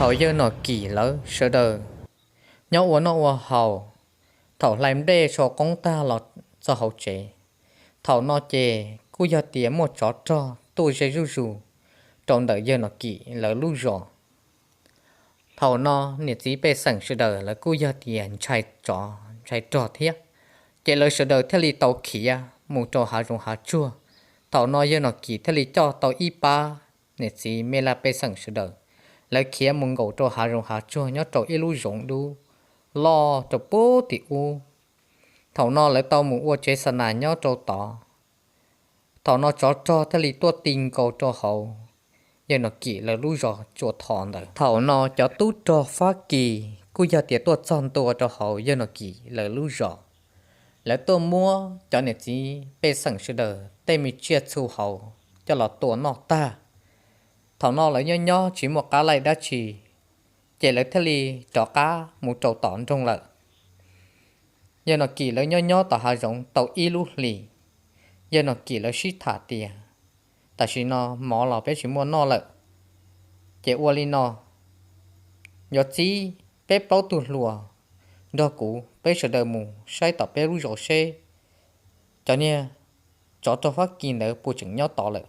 Thaum yawg Nom Kim lawv sawv daws nyob ua noj ua haus, thaum hlais nplej sau qoob tag los txog hauv tsev, thaum no ces kuj yog tias muaj tsov rog tuaj ze zuj zus rau ntawm yawg Nom Kim lawv lub zos. Thaum no niam txiv pej xeem sawv daws lawv kuj yog tias ntshai tsov ntshai rog thiab, ces lawv sawv daws thiaj li tau khiav mus rau hav zoov hav tsuag. Thaum no yawg Nom Kim thiaj li coj tau ib pab niam txiv me laj pej xeem sawv daws, lawv khiav mus nkaum rau hav zoov hav tsuag nyob rau ib lub zoov dub loj rau puag tim ub. Thaum no lawv tau mus ua tsev xa nas nyob rau tod. Thaum no tsov rog thiaj li tuaj ti nkaus rau hauv yawg Nom Kim lawv lub zos Tsua Tho ntawd. Thaum no cov tub rog Fab Kis kuj yog tias tuaj txog ntua rau hauv yawg Nom Kim lawv lub zos. Lawv tuaj muab cov niam txiv pej xeem sawv daws tej me tsiaj txhu hauv coj los tua noj tag. Thaum no lawv nyob nyob tsis muaj qab laij dab tsi, ces lawv thiaj li rov qab mus rau tom nroog lawm. Yawg Nom Kim lawv nyob nyob tom hav zoov tau ib lub hlis, yawg Nom Kim lawv sib tham tias, tam sim no mov los peb tsis muaj noj lawm, ces ua li no, yuav txib peb plaub tug hluas nrog kuv peb sawv daws mus saib tom peb lub zos seb cov niag tsov rog Fab Kis ntawd puas tseem nyob tod lawm.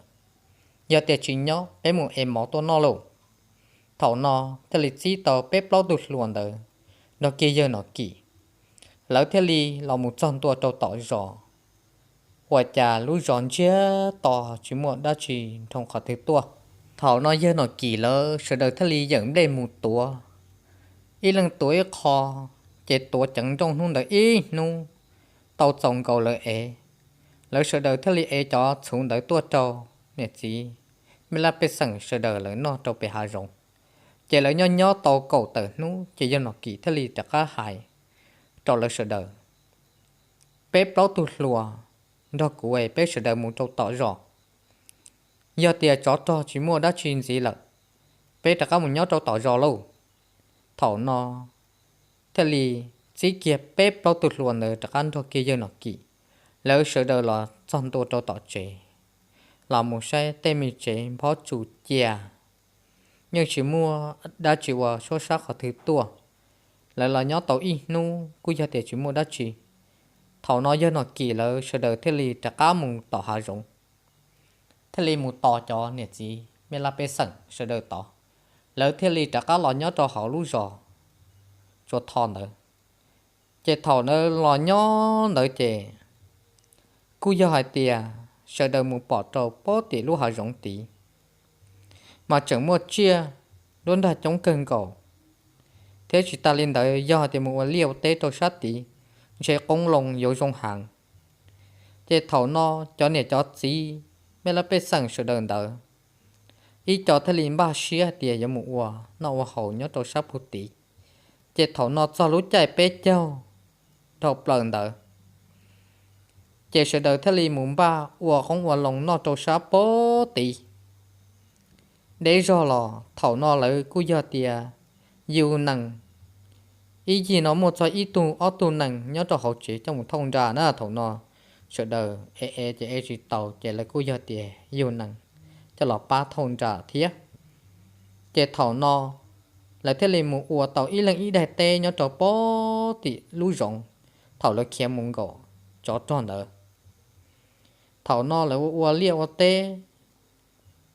Yog tias tsis nyob peb mus ev mov tuaj noj lauj. Thaum no thiaj li txib tau peb plaub tug hluas ntawd nrog kiag yawg Nom Kim, lawv thiaj li los mus txog ntua rau tom zos. Ua cas lub zos ntsiag to tsis muaj dab tsi nroo qhov twg tuaj. Thaum no yawg Nom Kim lawv sawv daws thiaj li yawm nplej mus tuav, ib leeg tuav ib qho, ces tuav ceev nrooj hnub ntawd ib hnub, tau txaus nkaus lawv ev. Lawv sawv daws thiaj li ev cov txhuv ntawd tuaj rau niam txiv me laj pej xeem sawv daws lawv noj rau pem hav zoov. Ces lawv nyob nyob tau kaum tawm hnub ces yawg Nom Kim thiaj li rov qab hais rau lawv sawv daws, peb plaub tug hluas nrog kuv es peb sawv daws mus rau tom zos. Yog tias tsov rog tsis muaj dab tsi ntxiv lawm, peb rov qab mus nyob rau tom zos lauj. Thaum no thiaj li txib kiag peb plaub tug hluas ntawd rov qab nrog kiag yawg Nom Kim, lawv sawv daws los txog ntua rau tom tsev, los mus saib tej me tsev nphob tsuj cia, yeej tsis muaj dab tsi ua suab sab qhov twg tuaj. Lawv los nyob tau ib hnub kuj yog tias tsis muaj dab tsi. Thaum no yawg Nom Kim lawv sawv daws thiaj li rov qab mus tom hav zoov, thiaj li mus tos cov niam txiv me laj pej xeem sawv daws tod, lawv thiaj li rov qab los nyob rau hauv lub zos Tsua Tho ntawd. Ces thaum ntawd los nyob ntawd ces kuj yog hais tias sawv daws mus pom rau pob tim lub hav zoov tid, mas tseem muaj tsiaj nruab nrag coob kawg nkaus, thiab tsis tas li ntawd yog hais tias mus ua liaj ua teb rau sab tid, ntshe qoob loo yuav zoo heev. Ces thaum no cov niam cov txiv me laj pej xeem sawv daws ntawd, ib co thiaj li npaj siab hais tias yuav mus ua noj ua haus nyob rau sab puag tid. Ces thaum no txog lub caij peb caug dhau plaws ntawd, ces sawv daws thiaj li mus npaj ua qoob ua loo noj rau sab puag tid. Deb zog los thaum no lawv kuj yog tias yug nees, ib yig no muaj txog ib tug ob tug nees nyob rau hauv tsev coj mus thauj nra na. Thaum no sawv daws ev ev ces ev tsis tau ces lawv kuj yog tias yug nees coj los pab thauj nra thiab. Ces thaum no lawv thiaj li mus ua tau ib leeg ib daim teb nyob rau pob tim lub zoov thaum lawv khiav mus nkaum tsov rog ntawd. Thaum no lawv ua ua liaj ua teb,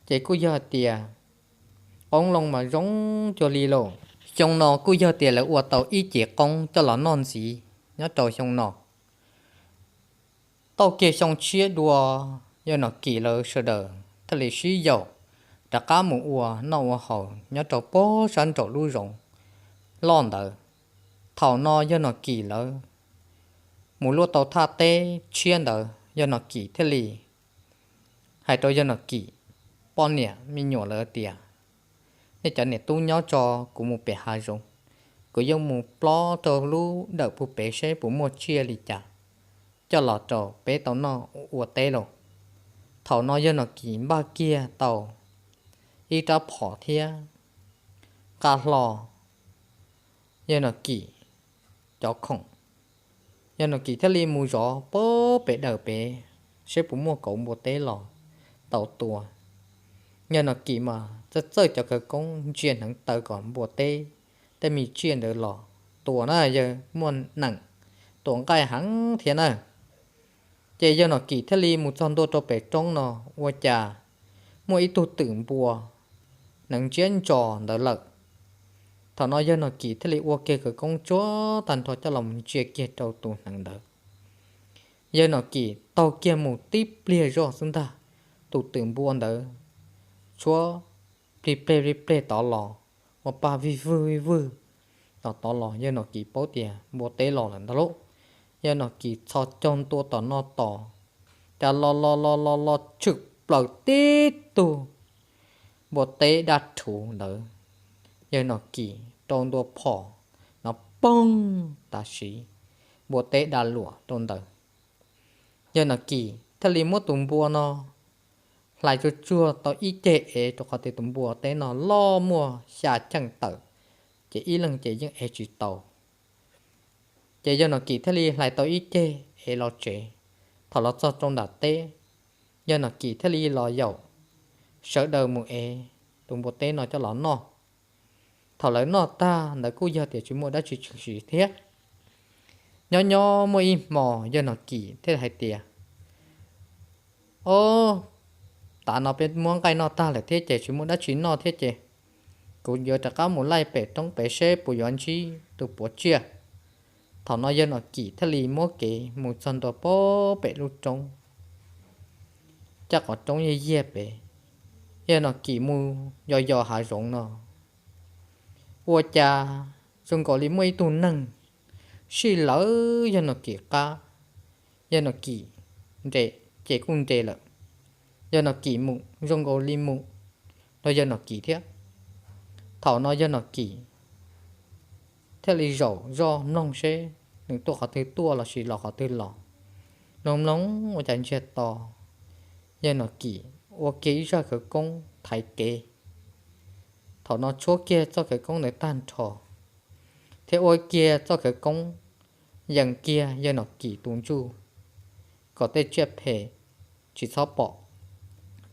ces kuj yog hais tias qoob loo mas zoo cuag li lauj. Xyoo no kuj yog tias lawv ua tau ib cev qoob coj los noj ntxiv nyob rau xyoo no. Tau kiag xyoo tshiab dua, yawg Nom Kim lawv sawv daws thiaj li sib yaum rov qab mus ua noj ua haus nyob rau pob sab nraum lub zoov loj ntawd. Thaum no yawg Nom Kim lawv mus luaj tau thaj teb tshiab ntawd, yawg Nom Kim thiaj li hais rau yawg Nom Kim poj niam me nyuam lawv tias, nej cov niam tub nyob tso, kuv mus pem hav zoov, kuv yuav mus plob rau lub dawm puag pem seb puas muaj tsiaj li cas coj los rau peb tau noj ua teb lauj. Thaum no yawg Nom Kim npaj kiag tau ib rab phom thiab nqa hlo yawg Nom Kim cov khoom. Yawg Nom Kim thiaj li mus zov puag pem dawm pem seb puas muaj kauv npua teb los tau tua. Yawg Nom Kim mas txawj txawj cov khawv koob ntsia hneev taw kom npua teb tej me tsiaj ntawd los tua na, yawg muaj neem tua nqaij heev thiab na. Ces yawg Nom Kim thiaj li mus txog ntua rau pem roob no, ua cas muaj ib tug twm npua hneev ntsiab ntsos ntawd lawm. Thaum no yawg Nom Kim thiaj li ua kiag khawv koob tsuag tag nrho coj los ntsia kiag rau tus hneev ntawd. Yawg Nom Kim taug kiag mus tib pliag zoj xwb ntag, tus twm npua ntawd tshuab plig pleg plig pleg tod los, ua pa vij vwg vij vwg los tod los, yawg Nom Kim paub tias npua teb los lawm ntag lauj. Yawg Nom Kim txhos caug ntua tom no tos, cas los los los los los tshwm plaws tib tug npua teb daj rhuv ntawd. Yawg Nom Kim rau ntua phom no poog, tam sim npua teb da luam rau ntawd. Yawg Nom Kim thiaj li muab tus npua no hlais tsuag tsuag tau ib ceg ev, rau qhov tias tus npua teb no loj muaj xya ceej tawm, ces ib leeg ces yeej ev tsis tau. Ces yawg Nom Kim thiaj li hlais tau ib ceg ev los tsev. Thaum los txog rau nram teb, yawg Nom Kim thiaj li los yaum sawv daws mus ev tus npua teb no coj los noj. Thaum lawv noj tag ntawd kuj yog tias tsis muaj dab tsi tshwm sim thiab. Nyob nyob muaj ib hmo yawg Nom Kim thiaj hais tias, Ob, tav no peb muab nqaij noj tag lawm thiab ces tsis muaj dab tsi noj thiab ces kuv yuav rov qab mus laij pem roob pem seb puas yuav ntsib tus puav tsiaj. Thaum no yawg Nom Kim thiaj li muab kev mus txog ntua pem lub roob, caj qhov roob yiag yiag pem. Yawg Nom Kim mus yos yos hav zoov no, ua cas zoo nkaus li muaj ib tug neeg sij lawv yawg Nom Kim qab. Yawg Nom Kim nres ces kuj nres lawm, yawg Nom Kim mus zoo nkaus li mus rau yawg Nom Kim thiab. Thaum no yawg Nom Kim thiaj li zaum zoj mloog seb nws tuaj qhov twg tuaj lossis los qhov twg los. Mloog mloog ua cas ntsiag to, yawg Nom Kim ua kiag ib zaj khawv koob thaiv kev. Thaum no tshuab kiag txoj khawv koob ntawd tag nrho, thiab ua kiag txoj khawv koob yees kiag yawg Nom Kim tus ntsuj kom tej tsiaj phem tsis txhob pom.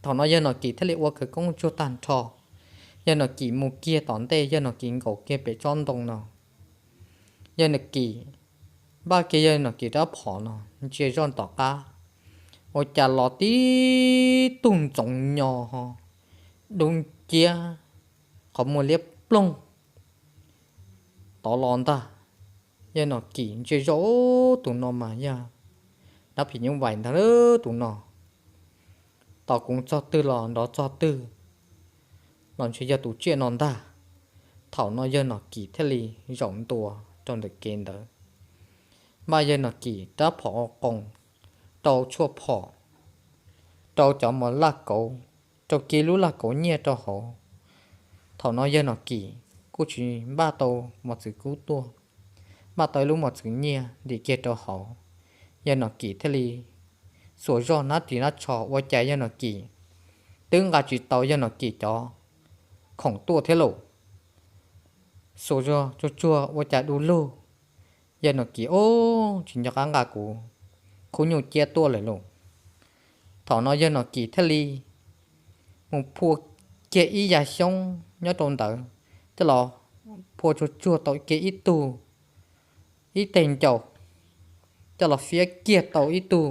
Thaum no yawg Nom Kim thiaj li ua khawv koob tsuag tag nrho, yawg Nom Kim mus kiag tom ntej, yawg Nom Kim nkaum kiag pem tsob ntoo no. Yawg Nom Kim npaj kiag yawg Nom Kim rab phom no ntsia zoj tom qab, ua cas los tib tug ntxoov nyo ho dub nciab qhov muag liab ploog tod los ntag. Yawg Nom Kim ntsia zoj, tus no mas yog dab phim nyuj vais ntag, tus no tos kuv txog twg los nrov txog twg los ntshe yog tus tsiaj no ntag. Thaum no yawg Nom Kim thiaj li zaum ntua rau ntawm kev ntawd, npaj yawg Nom Kim rab phom ua qoos, rau tshuaj phom, rau cov mos laj kauv, rau kiag lub laj kauv nyiaj rau hauv. Thaum no yawg Nom Kim kuj tsis npaj tau mos txwv kub tuaj, npaj tau ib lub mos txwv nyiaj ntim kiag rau hauv. Yawg Nom Kim thiaj li xuas zoj nab ris nab tsho, ua cas yawg Nom Kim twb nqa tsis tau yawg Nom Kim cov khoom tuaj thiab lauj. Xuas zog tsuag tsuag ua cas du lug, yawg Nom Kim, Ob, tsis nco qab nqa kuv khub nyuj ciab tuaj lawm lauj. Thaum no yawg Nom Kim thiaj li mus phua kiag ib yav xyoob nyob rau ntawd, coj los phua tsuag tsuag tau kiag ib tug, ib teg ncau, coj los fiab kiag tau ib tug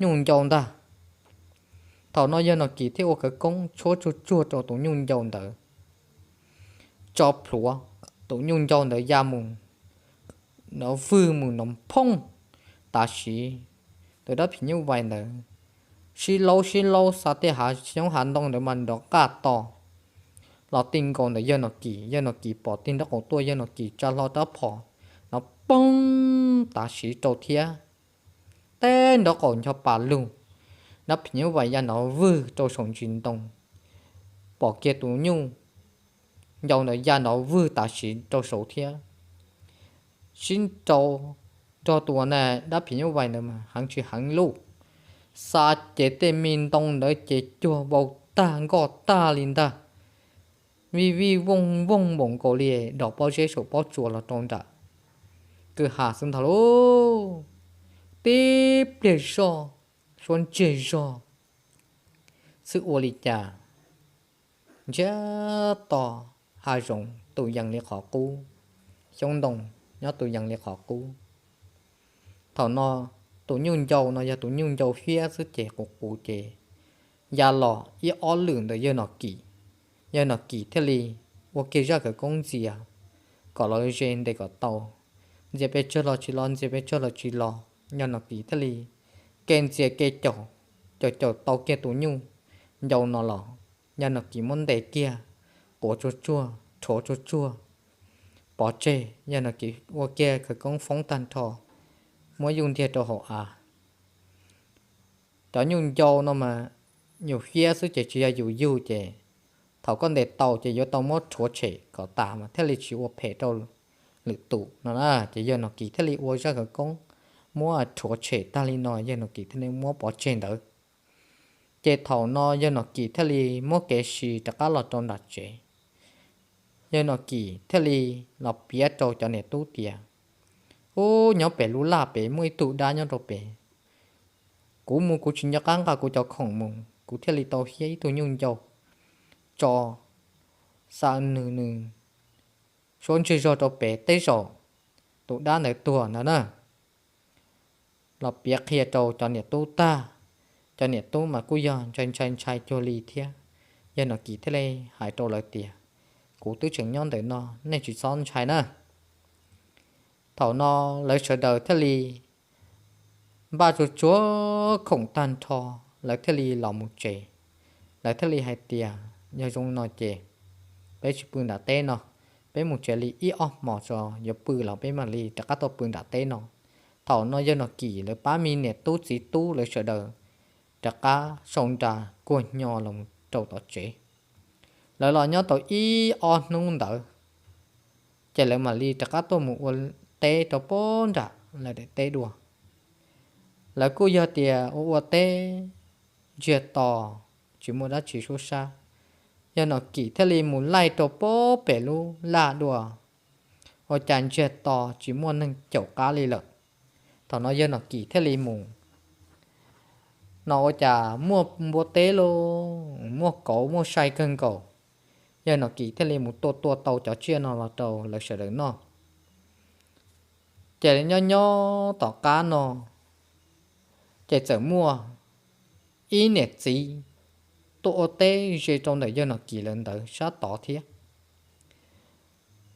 nyuj ncau ntag. Thaum no yawg Nom Kim thiaj ua khawv koob tshuab tsuag tsuag rau tus nyuj ncau ntawd, tso plhuav tus nyuj ncau ntawd ya mus, nov vwg mus nov phooj. Tam sim tus dab phim nyuj vais ntawd sib laub sib laub xa tej hav xyoob hav ntoo ntawd mas nrov qaj to los ti nkaus ntawm yawg Nom Kim. Yawg Nom Kim pom tig nraub qaum tuaj, yawg Nom Kim tsa hlo rab phom, nov poob tam sim rau thiab. Teb nraub qaum ncho pas lug, dab phim nyuj vais ya nov vwg rau saum ntsis ntoo, pom kiag tus nyuj ncau ntawd ya nov vwg tam sim rau saud thiab. Sib nrau nrog tus uas na dab phim nyuj vais ntawd mas heev tsis heev luj, xa ces tej me ntoo ntawd ces cuag vau tag nkoj tag li ntag, vij vij vooj vooj npaum nkaus li dom pob zeb saum pob tsuas los rau nram kwj ha xwb ntag lauj. Tib pliag zoj, suab ntsiag zog xwb ua li cas ntsiag to hav zoov tus yees li qhov qub, xyoob ntoo nyob tus yees li qhov qub. Thaum no tus nyuj ncau no yog tus nyuj ncau hiab xwb ces qus qus ces ya los ib ob lwm ntawm yawg Nom Kim. Yawg Nom Kim thiaj li ua kiag zaj khawv koob ntxias kom los ze ntes kom tau. Ntxias pes tsawg los tsis los, ntxias pes tsawg los tsis los, yawg Nom Kim thiaj li ke ntxias ke caum, caum caum tau kiag tus nyuj ncau no los, yawg Nom Kim muab ntes kiag, quav tsuag tsuag, rhuav tsuag tsuag, pov tseg. Yawg Nom Kim ua kiag khawv koob foob tag nrho, muab yuj ntiag rau hauv av. Cov nyuj ncau no mas yus hiab xwb ces tsis yog yus yug ces thaum koj ntes tau ces yuav tau muab rhuav tshem kom tas mas thiaj li tsis ua phem rau lwm tus no na. Ces yawg Nom Kim thiaj li ua zaj khawv koob muab rhuav tshem tag li no, yawg Nom Kim thiaj li muab pov tseg ntawd. Ces thaum no yawg Nom Kim thiaj li muab kev sis rov qab los rau nram tsev. Yawg Nom Kim thiaj li los piav rau cov niam tub tias, ub, nyob pem lub laj pem muaj ib tug dab nyob rau pem. Kuv mus kuv tsis nco qab nqa kuv cov khoom mus, kuv thiaj li tau hiab ib tug nyuj ncau tso xa nws, nws suab ntswg zog rau pem, tej zaum tus dab ntawd tuag ntawd na. Los piav qhia rau cov niam tub tag, cov niam tub mas kuj yog ntshai ntshai ntshai cuag li thiab. Yawg Nom Kim thiaj li hais rau lawv tias, kuv twb tseem nyob ntawm no, nej tsis txhob ntshai na. Thaum no lawv sawv daws thiaj li npaj tsuag tsuag khoom tag nrho, lawv thiaj li los mus tsev. Lawv thiaj li hais tias, yog zoo no ces peb tsis pw nram teb no, peb mus tsev li ib ob hmos tso, yuav pw los peb mam li rov qab tuaj pw nram teb no. Thaum no yawg Nom Kim lawv pab me niam tub txiv tub lawv sawv daws rov qab sau nra kuag nyo los rau tom tsev. Lawv los nyob tau ib ob hnub ntawd, ces lawv mam li rov qab tuaj mus ua teb rau pob nram lawv daim teb dua. Lawv kuj yog tias ua ua teb ntsiag to, tsis muaj dab tsi suab sab. Yawg Nom Kim thiaj li mus laij rau pob pem lub laj dua, ua cas ntsiag to tsis muaj neeg caum qab li lawm. Thaum no yawg Nom Kim thiaj li mus, no ua cas muaj npua teb los muaj kauv muaj sai kawg nkaus. Yawg Nom Kim thiaj li mus tua tua tau cov tsiaj no los rau lawv sawv daws noj. Ces nyob nyob tom qab no, ces txawm muaj ib niam txiv tuaj ua teb ze rau ntawm yawg Nom Kim lawv ntawd sab tod thiab.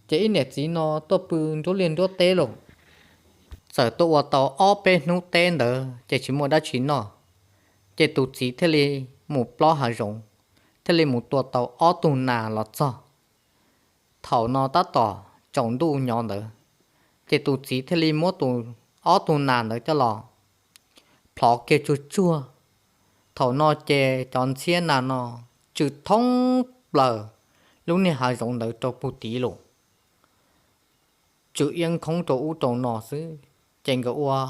Ces ib niam txiv no tuaj pw nruab liaj nruab teb los, txawm tuaj ua tau ob peb hnub teb ntawd ces tsis muaj dab tsi noj. Ces tus txiv thiaj li mus plob hav zoov, thiaj li mus tua tau ob tug nas los txog. Thaum no tab tom tsaus ntuj nyob ntawd, ces tus txiv thiaj li muab tus, ob tug nas ntawd coj los plhov kiag tsuag tsuag. Thaum no ces cov ntxhiab nas no tsw thoob plaws lub niag hav zoov ntawd rau puag tid los, tsw iab nkhoob rau ub rau no xwb. Ces nkawd ua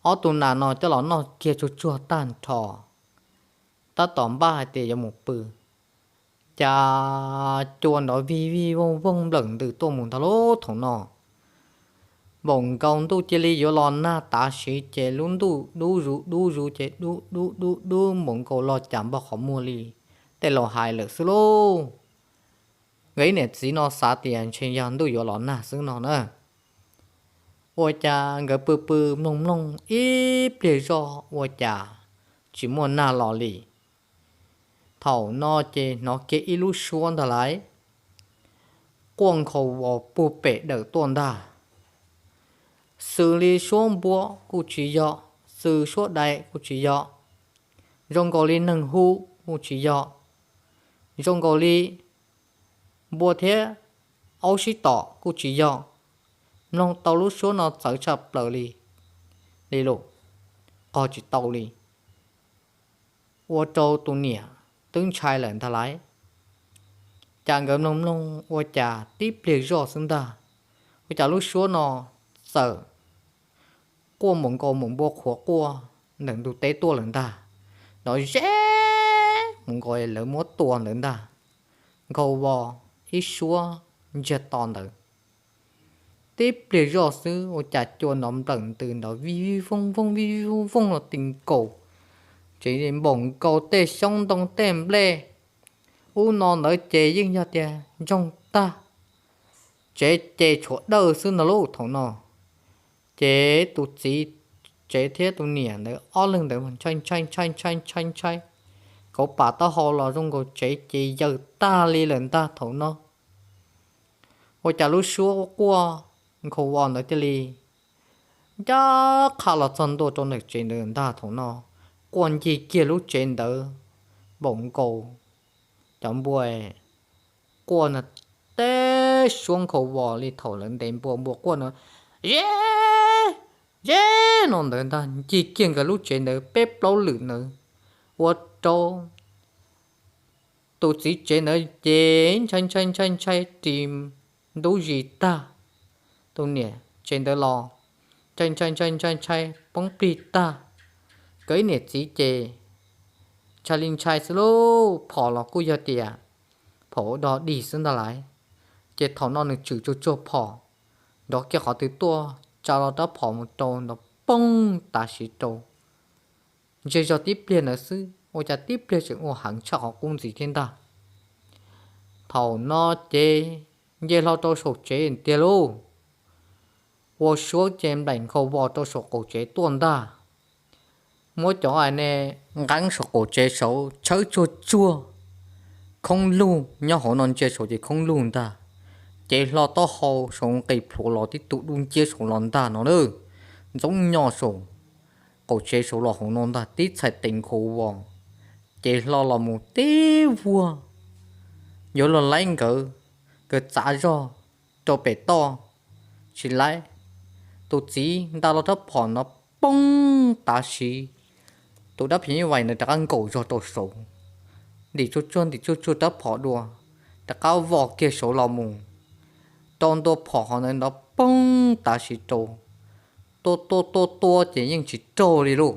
ob tug nas no coj los noj kiag tsuag tsuag tag nrho, tab tom npaj hais tias yuav mus pw, cas cua nrov vij vij vooj vooj nplawm ntws tuaj mus ntag lauj. Thaum no npaum nkaus ntuj cia li yuav los nag tav siv ces lub ntuj dub zus dub zus ces dub dub dub dub npaum nkaus los cas npog qhov muag li tej laus hais lawm xwb lauj. Nkawd ib niam txiv no xav tias ntshe yog ntuj yuav los nag xwb no na. Ua cas nkawd pw pw mloog mloog ib pliag zoj ua cas tsis muaj nag los li. Thaum no ces hnov kiag ib lub suab ntag lauj, quaj nkhaus vos puag pem dawm tuaj ntag. Xws li suab npua kuj tsis yog, xws suab dais kuj tsis yog, zoo nkaus li neeg hu kuj tsis yog, zoo nkaus li npua thiab aub sib tom kuj tsis yog. Mloog tau lub suab no txawv tshaj plaws li, li lus qog tsis tau li. Ua rau tus niam twb ntshai lawm ntag lauj. Cas nkawd mloog mloog ua cas tib pliag zoj xwb ntag, ua cas lub suab no txawm quaj mus nkaus mus npua qhuav quaj ntawm ntug teb tuaj lawm ntag. Nrov ze mus nkaus lawv muab tua ntawd ntag, nkhaus vos ib suab ntsiag to ntawd. Tib pliag zoj xwb ua cas cua nrov nplawm ntws nrov vij vij vooj vooj vij vij vooj vooj los ti nkaus, ces npaum nkaus tej xyoob ntoo tej nplej Ub no ntawd ces yeej yog tias ntsoog tag, tsev ces tshuav dawj xwb ntag lauj thaum no. Ces tus txiv tsev thiab tus niam ntawd ob leeg ntawd ntshai ntshai ntshai ntshai ntshai ntshai, kauv pam taub hau los zoo nkaus tsev ces yaws tag li lawm ntag thaum no. Ua cas lub suab quaj nkhaus vos ntawd thiaj li ncaj qha los txog ntua rau ntawm tsev ntawd ntag thaum no. Quaj ncig kiag lub tsev ntawd npaum nkaus cov npua quaj no, teb suab nkhaus vos li thaum lawv ntes npua, npua quaj no, ze ze no ntawd ntag, ncig kiag nkawd lub tsev ntawd peb plaub lwm ntawd, ua rau tus txiv tsev ntawd ces ntshai ntshai ntshai ntshai ris ntub zis tag. Tus niam tsev ntawd los ntshai ntshai ntshai ntshai ntshai poob plig tag. Nkawd ib niam txiv ces ntshai li ntshai xwb lauj, phom los kuj yog tias phom ua dog dig xwb ntag lauj. Ces thaum no nws tshwm tsuag tsuag phom, nrov kiag qhov twg tuaj tsa los rab phom mus rau nrov poob tav siv rau. Ntshe zog tib pliag ntawd xwb, ua cas tib pliag tseem ua heev tshaj qhov qub ntxiv thiab ntag. Thaum no ces nce hlo rau saum tsev tiag lauj, ua suab ces nplaim nkhaus vos rau saum qaum tsev tuaj ntag. Muab cov ne nqeeb saum qaum tsev saud tshawb tsuag tsuag, khoob lug nyob hauv no ntsia saud ces khoob lug ntag. Cev hlo taub hau saud nqis plhuav los tib tug dub nciab saud los ntag no na. Ntxoov nyo saum qaum tsev saud los hauv no ntag, tib txhais tes nkhaus vos, cev hlo los mus tib vuag, yuav luag laib nkawd, nkawd txav zog rau pem toj. Tsis laib, tus txiv nta los rab phom no poob tav siv, tus dab phim nyuj vais ntawd rov qab nkaum zog rau saud, ntim tsuag tsuag ntim tsuag tsuag rab phom dua, rov qab vos kiag saud los mus rau ntua phom hov ntawd nrov poob tav siv rau. Tua tua tua tua ces yeej tsis raug li lauj.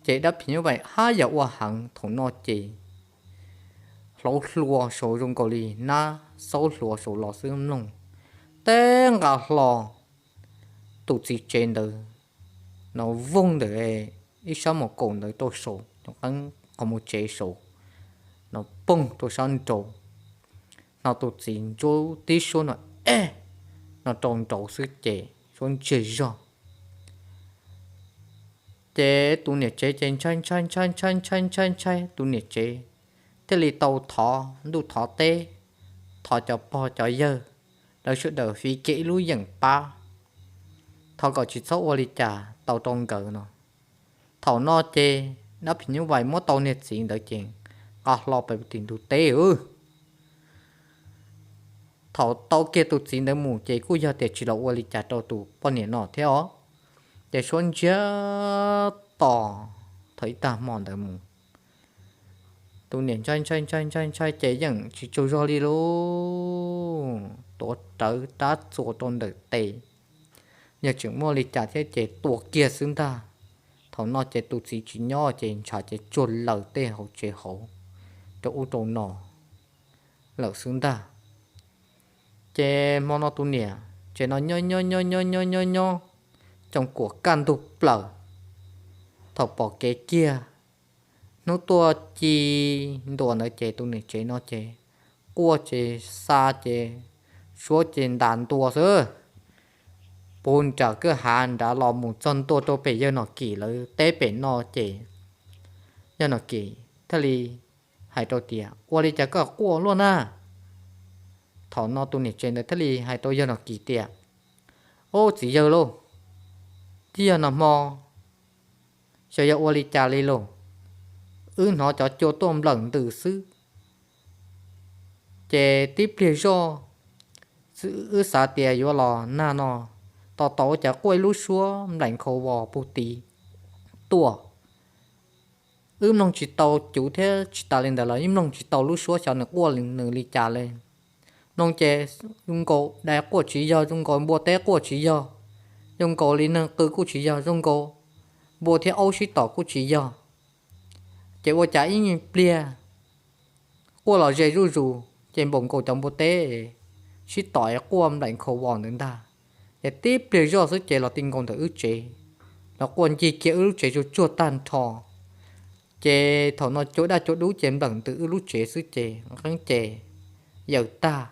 Ces dab phim nyuj vais hab yam ua heev thaum no ces hlauv hlua saud zoo nkaus li nab xaub hlua saud los xwb mloog. Teb nqa hlo tus txiv tsev ntawd no voog ntawm ib sab mus kaum ntawd rau saud, qeeb qhov muag tsev saud no poog rau sab nraud. Hnov tus txiv ntsuab tib suab no, e, no rau nraud xwb ces suab ntsiag zog. Ces tus niam tsev ces ntshai ntshai ntshai ntshai ntshai ntshai ntshai, tus niam tsev thiaj li tau thov ntuj thov teb, thov cov pog cov yawg, lawv sawv daws fiv kiag ib lub yeem pab, thov kom tsis txhob ua li cas tau rau nkawd no. Thaum no ces dab phim nyuj vais muab tau niag txiv ntawd ces nqa hlo pem tim ntug teb. Thaum tau kiag tus txiv ntawd mus ces kuj yog tias tsis los ua li cas rau tus poj niam no thiab os. Ces suab ntsiag to thaum ib tag hmo ntawd mus, tus niam ntshai ntshai ntshai ntshai ntshai ces yeej tsis tsaug zog li lauj, tuav rawv rab txuas rau ntawm tes, yog tseem muaj li cas thiab ces tua kiag xwb ntag. Thaum no ces tus txiv tsis nyob ces ntshav ces tsuag laws tej hauv tsev hauv rau ub rau no lawm xwb ntag. Ces hmo no tus niam tsev no nyob nyob nyob nyob nyob nyob nyob, coom kuam kaj ntug plaws, thaum pom kev kiag, hnub tuaj ci ntua ntawd ces tus niam tsev no ces quaj ces xa ces suab ces ntas ntua xwb, puag nram kwj hav nrad los mus txog ntua rau pem yawg Nom Kim lawv teb pem no ces yawg Nom Kim thiaj li hais rau tias, ua li cas koj quaj luaj na? Thaum no tus niam tsev ntawd thiaj li hais rau yawg Nom Kim tias, ub, txiv yawg lauj, twb yog nag hmo, xyov yog ua li cas li lauj, wb hnov cov cua tuaj nplawm ntws xwb, ces tib pliag zoj wb xav tias yuav los nag no, tos tos ua cas quaj ib lub suab nplaim nkhaus vos puag tid tuaj. Wb mloog tsis tau cuv thiab tsis tas li ntawd los wb mloog tsis tau lub suab xyov nws quaj nws li cas li. Mloog ces zoo nkaus dais quaj tsis yog, zoo nkaus npua teb quaj tsis yog, zoo nkaus li neeg qw kuj tsis yog, zoo nkaus npua thiab aub sib tom kuj tsis yog. Ces ua cas ib nyuag pliag quaj los ze zuj zus ces npaum nkaus cov npua teb sib tom es quaj nplaim nkhaus vos ntawd ntag. Ces tib pliag zoj xwb ces los ti nkaus ntawm wb tsev, los quaj ncig kiag wb lub tsev tsuag tsuag tag nrho. Ces thaum no cua daj cua dub ces nplawm ntws wb lub tsev xwb ces nqeeb ces yaws tag.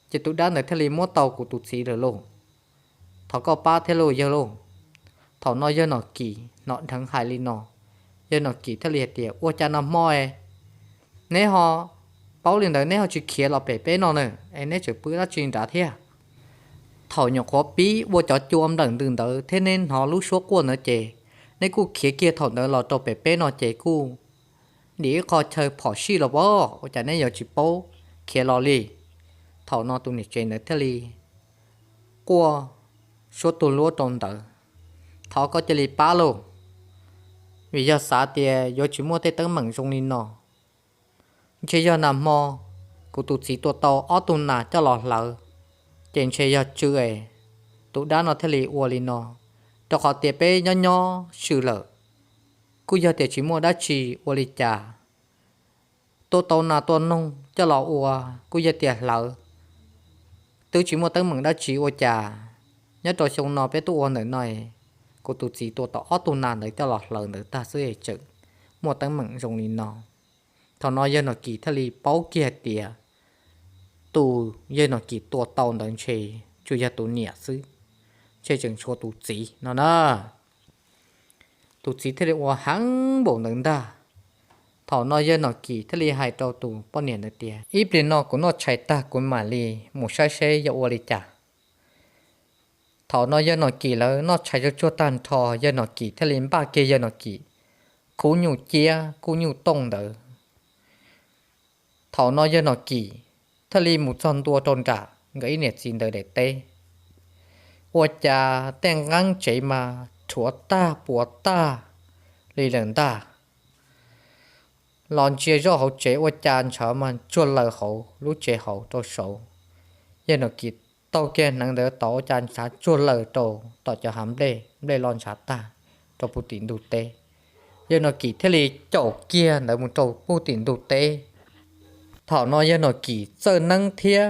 Ces tus dab ntawd thiaj li muab tau kuv tus txiv lawm lauj. Thov koj pab thiab lauj yawg lauj. Thaum no yawg Nom Kim hnov dheev hais li no, yawg Nom Kim thiaj li hais tias, Ua cas nag hmo es neb ho paub li ntawd neb ho tsis khiav los pem peb no na, es neb tseem pw dab tsi nrad thiab? Thaum nyuam qhuav pib ua cov cua nplawm ntws ntawd thiab neb hnov lub suab quaj ntawd ces neb kuj khiav kiag thaum ntawd los rau pem peb no ces kuj dim ib qho chaw phom sij los pob, ua cas neb yuav tsis paub khiav los li? Thaum no tus niam tsev ntawd thiaj li quaj suab tuag luab rau ntawd, Thov koj cia li pab lauj, vim yog xav tias yuav tsis muaj tej teeb meem zoo li no. Ntshe yog nag hmo kuv tus txiv tua tau ob tug nas coj los hlawv, ces ntshe yog tsw es tus dab no thiaj li ua li no, rau qhov tias peb nyob nyob swm lawm, kuj yog tias tsis muaj dab tsi ua li cas, tua tau nas tua noog coj los ua, kuj yog tias hlawv, twb tsis muaj teeb meem dab tsi ua cas. Nyob rau xyoo no peb tuaj ua ntawm no, kuv tus txiv tua tau ob tug nas ntawd coj los hlawv ntawd tag xwb es tseem muaj teeb meem zoo li no. Thaum no yawg Nom Kim thiaj li paub kiag hais tias tus yawg Nom Kim tua tau ntawd ntshe tsuas yog tus niam xwb, ntshe tseem tshuav tus txiv no na. Tus txiv thiaj li ua heev npaum ntawd ntag. Thaum no yawg Nom Kim thiaj li hais rau tus poj niam ntawd tias, Ib pliag no kuv noj tshais tag kuv mam li mus saib seb yog ua li cas. Thaum no yawg Nom Kim lawv noj tshais tsuag tsuag tag nrho, yawg Nom Kim thiaj li npaj kiag yawg Nom Kim khub nyuj ciab khub nyuj tooj ntawd. Thaum no yawg Nom Kim thiaj li mus txog ntua rau nram nkawd ib niam txiv ntawd daim teb. Ua cas tej nqeeb tsev mas rhuav tag puas tag li lawm ntag. Los ntsia zoj hauv tsev ua cas ntshav mas tsuag laws hauv lub tsev hauv rau saud. Yawg Nom Kim taug kiag hneev ntawd tod ua cas ntshav tsuag laws rau tom cov hav nplej, nplej los ntshav tag rau puag tim ntug teb. Yawg Nom Kim thiaj li caum kiag ntawd mus rau puag tim ntug teb. Thaum no yawg Nom Kim txawj neeb thiab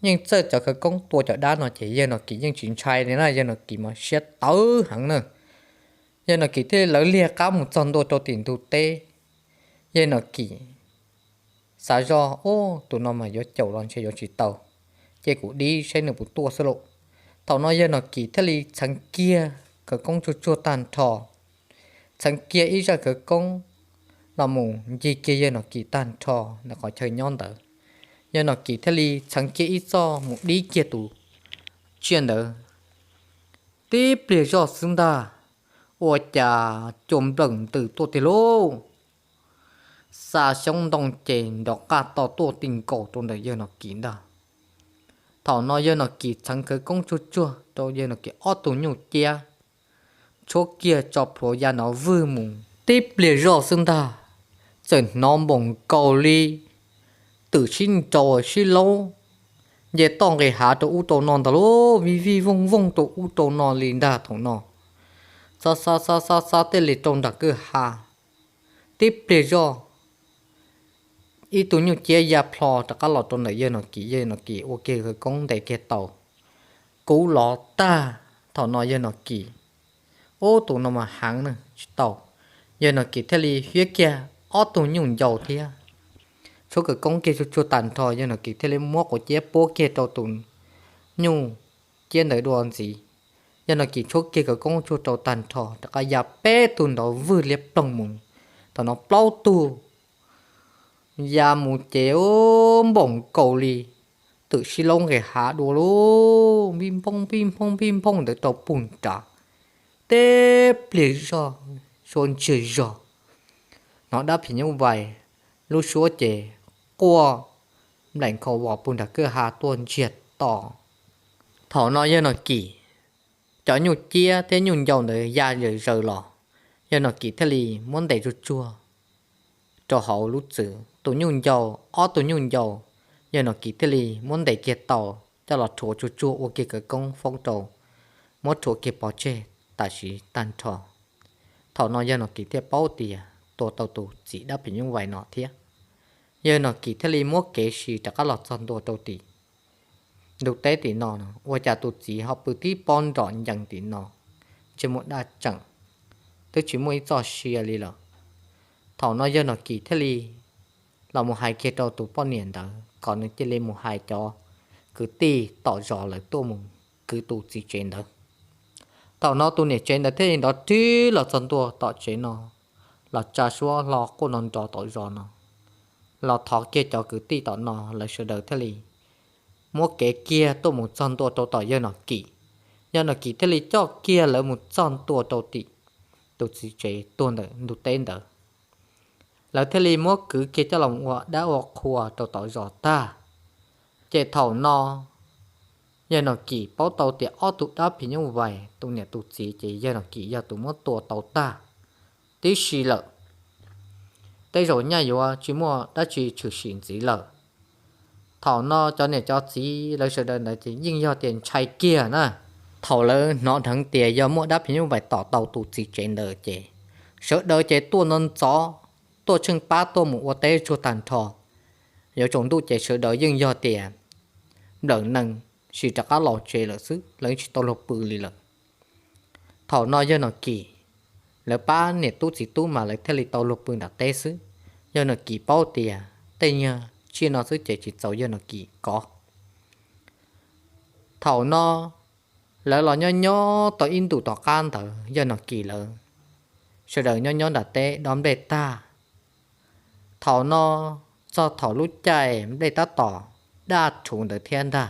yeej txawj cov khawv koob tua cov dab no ces yawg Nom Kim yeej tsis ntshai li na, yawg Nom Kim mas siab tawv heev na. Yawg Nom Kim thiaj li lawv liag qab mus txog ntua rau tim ntug teb. Yawg Nom Kim xav zoj, Ub, tus no mas yuav caum los ntshe yuav tsis tau, ces kuv dib saib nws puas tuaj xwb lauj. Thaum no yawg Nom Kim thiaj li txheev kiag khawv koob tsuag tsuag tag nrho, txheev kiag ib zaj khawv koob los mus ncig kiag yawg Nom Kim tag nrho ntawm qhov chaw nyob ntawd. Yawg Nom Kim thiaj li txheev kiag ib txoj mus dib kiag tus tsiaj ntawd. Tib pliag zoj xwb ntag, ua cas cua nplawm ntws tuaj tiag lauj. Xa xyoob ntoo ces nrov qaj to tuaj ti nkaus rau ntawm yawg Nom Kim ntag. Thaum no yawg Nom Kim txheev khawv koob tsuag tsuag rau yawg Nom Kim ob tug nyuj ciab, tshuab kiag tso plhuav ya nov vwg mus. Tib pliag zoj xwb ntag, txawm hnov npaum nkaus li twm sib nraus sib laub nce toj nqis hav rau ub rau no ntag lauj, vij vij vooj vooj rau ub rau no li ntag thaum no. Xav xav xav xav xav tej li rau nram kwj ha, tib pliag zoj ib tug nyuj ciab ya plho rov qab los rau ntawm yawg Nom Kim, yawg Nom Kim ua kiag khawv koob ntes kiag tau, kub lov tag. Thaum no yawg Nom Kim, Ub, tus no mas heev na, tsis tau. Yawg Nom Kim thiaj li fiab kiag ob tug nyuj ncau thiab, tshuab khawv koob kiag tsuag tsuag tag nrho, yawg Nom Kim thiaj li muab quav ciab puab kiag rau tus nyuj ciab ntawd dua ntxiv. Yawg Nom Kim tshuab kiag khawv koob tsuag rau tag nrho rov qab ya peb tug nrov vwg liab ploog mus. Thaum no plaub tug ya mus ces npaum nkaus li twm sib laub nqis hav dua lauj, npij nphooj npij nphooj npij nphooj ntawd rau puag nrad. Tib pliag zoj, suab ntsiag zog, hnov dab phim nyuj vais lub suab ces quaj nplaim nkhaus vos puag nram kwj ha tuaj ntsiag to. Thaum no yawg Nom Kim cov nyuj ciab thiab nyuj ncau ntawd ya zaws zaws los, yawg Nom Kim thiaj li muab ntes tsuag tsuag rau hauv lub txwv. Tus nyuj ncau, ob tug nyuj ncau, yawg Nom Kim thiaj li muab ntes kiag tau coj los rhuav tsuag tsuag ua kiag khawv koob foob rau, muab rhuav kiag pov tseg tam sim tag nrho. Thaum no yawg Nom Kim thiaj paub tias tua tau tus txiv dab phim nyuj vais no thiab. Yawg Nom Kim thiaj li muab kev si rov qab los txog ntua rau tim ntug teb tim no, ua cas tus txiv ho pw tib pob nrom ncees tim no, ntsej muag daj tseem, twb tsis muaj ib txoj sia li lawm. Thaum no yawg Nom Kim thiaj li los mus hais kiag rau tus poj niam ntawd kom nws cia li mus hais cov kwv tij tom zos lawv tuaj mus kwv tus txiv tsev ntawd. Thaum no tus niam tsev ntawd thiaj li nrov rhib los txog ntua tom tsev no, los tsa suab hlo quaj nrov nrov tom zos no, los thov kiag cov kwv tij tom no lawv sawv daws thiaj li muab kev kiag tuaj mus txog ntua rau tom yawg Nom Kim. Yawg Nom Kim thiaj li coj kiag lawv mus txog ntua rau tim tus txiv tsev tuag ntawm ntug teb ntawd. Lawv thiaj li muab kwv kiag coj los ua dab ua qhua rau tom zos tag. Ces thaum no yawg Nom Kim paub tau tias ob tug dab phim nyuj vais tus niam tus txiv ces yawg Nom Kim yog tus muab tua tau tag tib si lawm. Tej zaum nyaj yuav tsis muaj dab tsi tshwm sim ntxiv lawm. Thaum no cov niam cov txiv lawv sawv daws ntawd ces yeej yog tias ntshai kiag na. Thaum lawv hnov dheev tias yog muaj dab phim nyuj vais tom tau tus txiv tsev ntawd ces sawv daws ces tuaj ntxov ntxov, tuaj tsheej pab tuaj mus ua teb tsuag tag nrho. Yuav tsaus ntuj ces sawv daws yeej yog tias nplawm nees sis rov qab los tsev lawm xwb, lawv tsis tau luag pw li lawm. Thaum no yawg Nom Kim, lawv pab niam tub txiv tub mas lawv thiaj li tau luag pw nram teb xwb. Yawg Nom Kim paub tias tej nyuag tsiaj no xwb ces tsis txaus yawg Nom Kim kov. Thaum no lawv los nyob nyob tau ib ntus tom qab ntawd yawg Nom Kim lawv sawv daws nyob nyob nram teb dob nplej tag. Thaum no txog thaum lub caij nplej tab tom daj rhuv ntawd thiab ntag,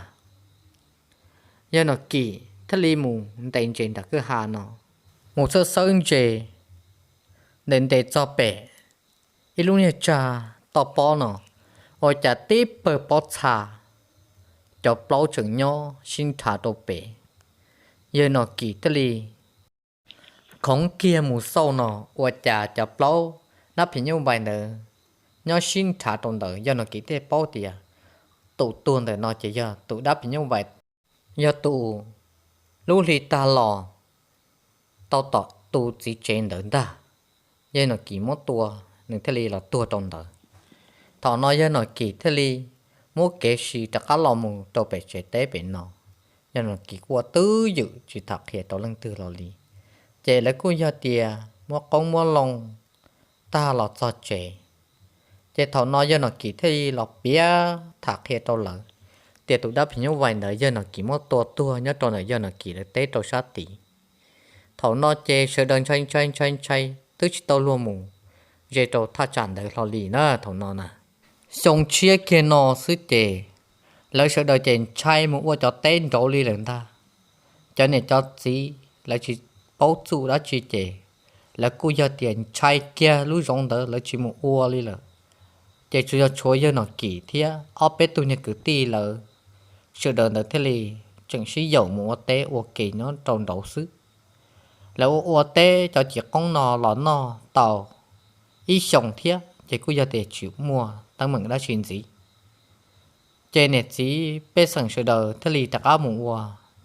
yawg Nom Kim thiaj li mus ntes ntses nram kwj ha no, mus xawb xawb ntses ntes ntes txog pem ib lub niag tsag toj pob no, ua cas tib pawg pob txha cov plaub tseem nyob sib nrhav rau pem. Yawg Nom Kim thiaj li khoov kiag mus xauj no, ua cas cov plaub dab phim nyuj vais ntawd nyob sib nrhav rau ntawd. Yawg Nom Kim thiaj paub tias tus tuag ntawm no ces yog tus dab phim nyuj vais, yog tus lub hli tag los tau tom tus txiv tsev ntawd ntag. Yawg Nom Kim muab tua, nws thiaj li los tuag rau ntawd. Thaum no yawg Nom Kim thiaj li muab kev sis rov qab los mus rau pem tsev teb pem no. Yawg Nom Kim kuj ua twj ywm tsis tham qhia rau leej twg los li. Ces lawv kuj yog tias muab qoob muab loo tag los txog tsev. Ces thaum no yawg Nom Kim thiaj li los piav tham qhia rau lawv tias tus dab phim nyuj vais ntawd yawg Nom Kim muab tua tuag nyob rau ntawm yawg Nom Kim lawv teb rau sab tid. Thaum no ces sawv daws ntshai ntshai ntshai ntshai twb tsis tau luag mus ze rau thaj tsam ntawd hlo li na. Thaum no na, xyoo tshiab kiag no xwb ces lawv sawv daws ces ntshai mus ua cov teb nraud li lawm ntag. Cov niam cov txiv lawv tsis paub txuj dab tsi ces lawv kuj yog tias ntshai kiag lub zoov ntawd lawv tsis mus ua li lawm. Ces tsuas yog tshuav yawg Nom Kim thiab ob peb tug niag kwv tij lawv sawv daws ntawd thiaj li tseem sib yaum mus ua teb ua ke nyob rau nraud xwb. Lawv ua ua teb cov cim qoob no los noj tau ib xyoos thiab ces kuj yog tias tsis muaj teeb meem dab tsi ntxiv. Ces niam txiv pej xeem sawv daws thiaj li rov qab mus ua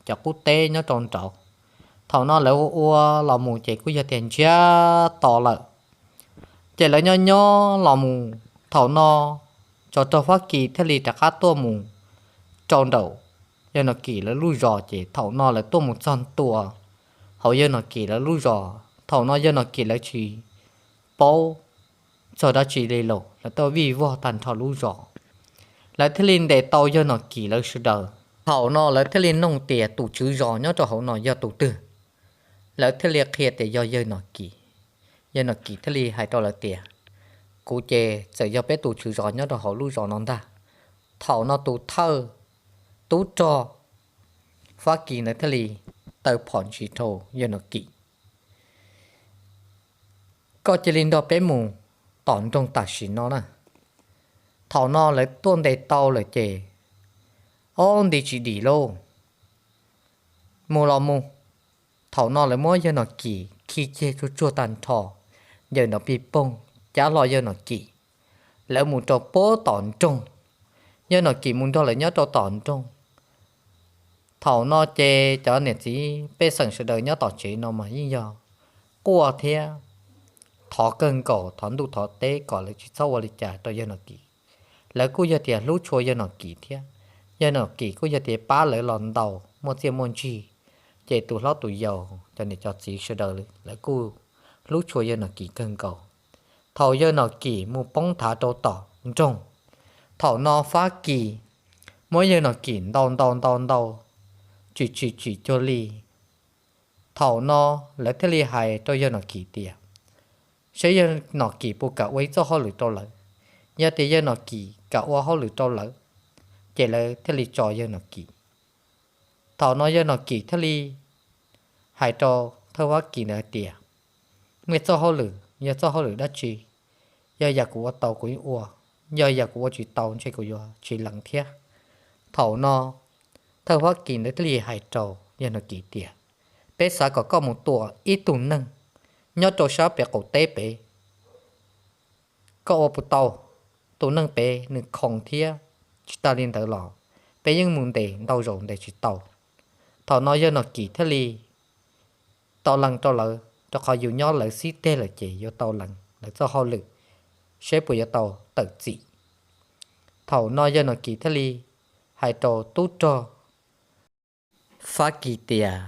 cov qub teb nyob rau nraud. Thaum no lawv ua ua los mus ces kuj yog tias ntsiag to lawm. Ces lawv nyob nyob los mus, thaum no tsov rog Fab Kis thiaj li rov qab tuaj mus rau nraum yawg Nom Kim lawv lub zos. Ces thaum no lawv tuaj mus txog ntua hauv yawg Nom Kim lawv lub zos. Thaum no yawg Nom Kim lawv tsis paub txog dab tsi li los lawv tuaj vij vog tag nrho lub zos. Lawv thiaj li ntes tau yawg Nom Kim lawv sawv daws. Thaum no lawv thiaj li noog tias tus tswv zos nyob rau hauv no yog tus twg. Lawv thiaj li qhia tias yog yawg Nom Kim. Yawg Nom Kim thiaj li hais rau lawv tias, kuv ces txawm yog peb tus tswv zos nyob rau hauv lub zos no ntag. Thaum no tus thawj tub rog Fab Kis ntawd thiaj li taw phom ntsis rau yawg Nom Kim, koj cia li nrog peb mus tom nroog tam sim no na. Thaum no lawv tuaj ntes tau lawm ces, ob nti tsis dim lauj, mus los mus. Thaum no lawv muab yawg Nom Kim khi ceg tsuag tsuag tag nrho, ncaws nrov pig poog cab hlo yawg Nom Kim, lawv mus rau puag tom nroog. Yawg Nom Kim mus nrog lawv nyob rau tom nroog. Thaum no ces cov niam txiv pej xeem sawv daws nyob tom tsev no mas yeej yog quaj thiab thov kawg nkaus, thov ntuj thov teb kom lawv tsis txhob ua li cas rau yawg Nom Kim. Lawv kuj yog tias hlub tshua yawg Nom Kim thiab. Yawg Nom Kim kuj yog tias pab lawv los ntaus muaj txiaj muaj ntsig, ces tus hlob tus yau, cov niam cov txiv sawv daws lawv kuj hlub tshua yawg Nom Kim kawg nkaus. Thaum yawg Nom Kim mus poob thav rau tom nroog, thaum no Fab Kis muab yawg Nom Kim ntaus ntaus ntaus ntaus, tsis tsis tsis cuag li. Thaum no lawv thiaj li hais rau yawg Nom Kim tias, seb yawg Nom Kim puas kam ua ib txoj hauj lwm rau lawv. Yog tias yawg Nom Kim kam ua hauj lwm rau lawv, ces lawv thiaj li tso yawg Nom Kim. Thaum no yawg Nom Kim thiaj li hais rau thawj Fab Kis ntawd hais tias, muaj ib txoj hauj lwm, yog txoj hauj lwm dab tsi? Yog yam kuv ua tau kuv yeej ua, yog yam kuv ua tsis tau ntshe kuv yuav tsis lees thiab. Thaum no thawj Fab Kis ntawd thiaj li hais rau yawg Nom Kim tias, peb xav kom koj mus tua ib tug neeg nyob rau sab pem qaum teb pem, koj ua puas tau? Tus neeg pem nws khoom thiab, tsis tas li ntawd los peb yeej mus ntes ntau zaus ntes tsis tau. Thaum no yawg Nom Kim thiaj li tau lees rau lawv, rau qhov yus nyob lawv xib teg lawm ces yuav tau lees lawv txoj hauj lwm, seb puas yuav tau tawm txim. Thaum no yawg Nom Kim thiaj li hais rau tub rog Fab Kis tias,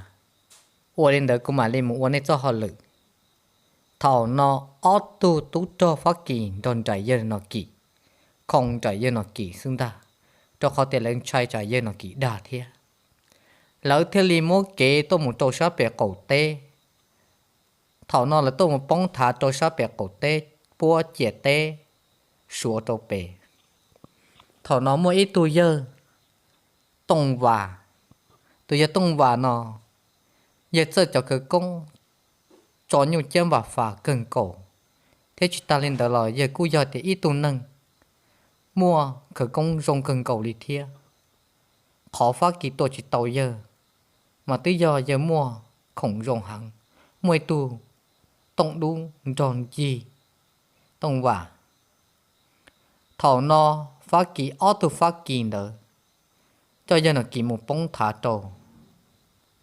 ua li ntawd kuv mam li mus ua nej txoj hauj lwm. Thaum no ob tug tub rog Fab Kis nrog nraim yawg Nom Kim, khoom nraim yawg Nom Kim xwb ntag, rau qhov tias lawv ntshai tsam yawg Nom Kim dag thiab. Lawv thiaj li muab kev tuaj mus rau sab pem qaum teb. Thaum no lawv tuaj mus poob thav rau sab pem qaum teb, puab ciam teb suav rau pem. Thaum no muaj ib tug yawg Tooj Vas. Tus yawg Tooj Vas no yawg txawj cov khawv koob tso nyuj ciab npam fas kawg nkaus, thiab tsis tas li ntawd los yawg kuj yog tias ib tug neeg muaj khawv koob zoo kawg nkaus li thiab. Qhov Fab Kis tua tsis tau yawg mas twb yog yawg muaj khoom zoo heev, muaj ib tug tooj dub nrog ncig Tooj Vas. Thaum no Fab Kis ob tug Fab Kis ntawd coj yawg Nom Kis mus poob thav rau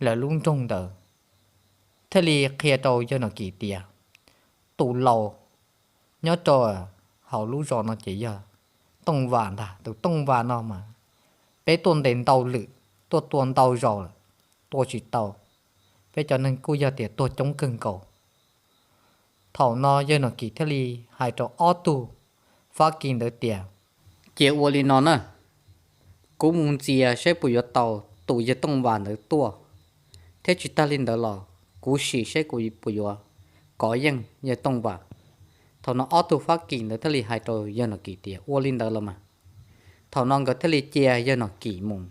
lawv lub nroog ntawd, thiaj li qhia rau yawg Nom Kis tias, tus laus nyob rau hauv lub zos no ces yog Tooj Vas ntag. Tus Tooj Vas no mas peb tuaj ntes ntau lwm, tuaj tua ntau zaus lawm, tua tsis tau. Peb cov neeg kuj yog tias tuag coob kawg nkaus. Thaum no yawg Nom Kis thiaj li hais rau ob tug Fab Kis ntawd tias, cia ua li no na, kuv mus ntxias saib puas yuav tau tus yawg Tooj Vas ntawd tuaj, thiab tsis tas li ntawd los kuv sim saib kuv puas yuav kov yeej yawg Tooj Vas. Thaum no ob tug Fab Kis ntawd thiaj li hais rau yawg Nom Kis tias, ua li ntawd los mas. Thaum no nkawd thiaj li cia yawg Nom Kis mus.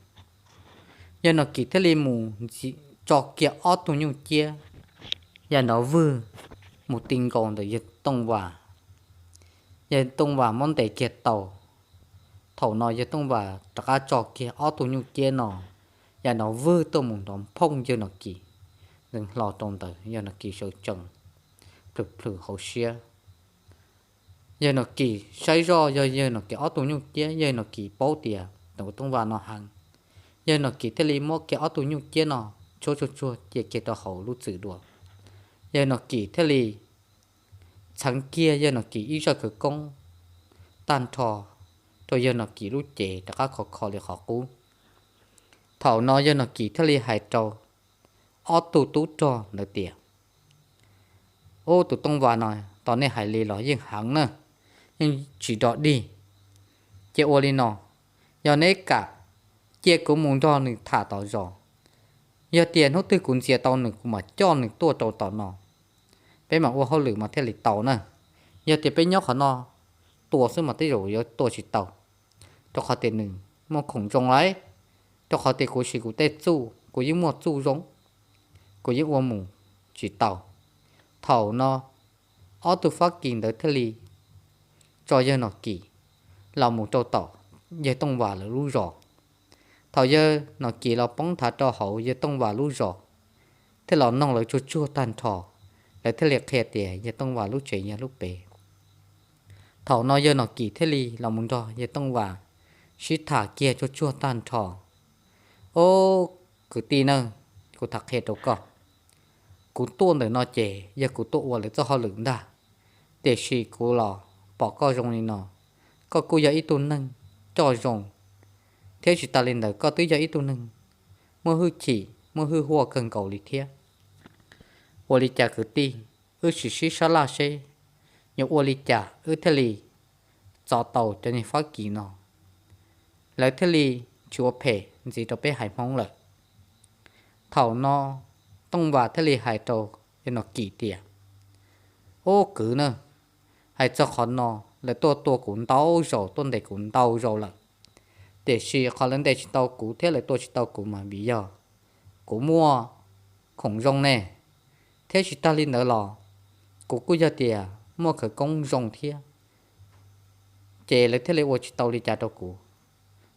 Yawg Nom Kis thiaj li mus tso kiag ob tug nyuj ciab, yam nrov vwg mus ti nkaus ntawm yawg Tooj Vas. Yawg Tooj Vas muab ntes kiag tau. Thaum no yawg Tooj Vas rov qab tso kiag ob tug nyuj ciab no, yam nrov vwg tuaj mus nrov phooj yawg Nom Kis, nkees hlo rau ntawd, yawg Nom Kis sawv tsees plhws plhws hauv siab. Yawg Nom Kis saib zoj yog yawg Nom Kis ob tug nyuj ciab, yawg Nom Kis paub tias tus Tooj Vas no heev. Yawg Nom Kis thiaj li muab kiag ob tug nyuj ciab no tshuab tsuag tsuag cia kiag rau hauv lub txwm dua. Yawg Nom Kis thiaj li txheev kiag yawg Nom Kis ib zaj khawv koob tag nrho rau yawg Nom Kis lub cev rov qab khov kho li qhov qub. Thaum no yawg Nom Kis thiaj li hais rau ob tug tub rog ntawd tias, ub, tus Tooj Vas no, tos nej hais li los yeej heev na, yeej tsis rog dig. Cia ua li no, yog neb kam cia kuv mus nrog nws tham tom zos, yog tias hnub twg kuv ntxias tau nws kuv mam coj nws tuaj rau tom no, peb mam ua hauj lwm mas thiaj li tau na. Yog tias peb nyob qhov no tua xwb mas tej zaum yuav tua tsis tau, rau qhov tias nws muaj khoom zoo lauj, rau qhov tias kuv siv kuv tej txuj kuv yeej muaj txuj zoo, kuv yeej ua mus tsis tau. Thaum no ob tug Fab Kis ntawd thiaj li tso yawg Nom Kis los mus rau tom yawg Tooj Vas lawv lub zos. Thaum yawg Nom Kis los poob nthav rau hauv yawg Tooj Vas lub zos, thiaj los noog lawv tsuag tsuag tag nrho, lawv thiaj li qhia tias yawg Tooj Vas lub tsev yog lub pem. Thaum no yawg Nom Kis thiaj li los mus nrog yawg Tooj Vas sib tham kiag tsuag tsuag tag nrho. Ob, kwv tij na, kuv tham qhia rau koj, kuv tuaj ntawm no ces yog kuv tuaj ua lawv txoj hauj lwm ntag, tiam sis kuv los pom koj zoo li no, koj kuj yog ib tug neeg coj zoo, thiab tsis tas li ntawd koj twb yog ib tug neeg muaj hwj chim muaj hwj huaj kawg nkaus li thiab. Ua li cas kwv tij, wb sim sib sab laj seb yuav ua li cas wb thiaj li txov tau cov niag Fab Kis no, lawv thiaj li tsis ua phem ntxiv rau peb haiv Hmoob lawm. Thaum no Tooj Vas thiaj li hais rau yawg Nom Kim tias, Ub kwv na, hais txog qhov no, lawv tuaj tua kuv ntau zaus, tuaj ntes kuv ntau zaus lawm, tiam sis qhov lawv ntes tsis tau kuv thiab lawv tua tsis tau kuv mas vim yog kuv muaj khoom zoo ne, thiab tsis tag li ntawd los kuv kuj yog tias muaj khawv koob zoo thiab, ces lawv thiaj li ua tsis tau li cas rau kuv.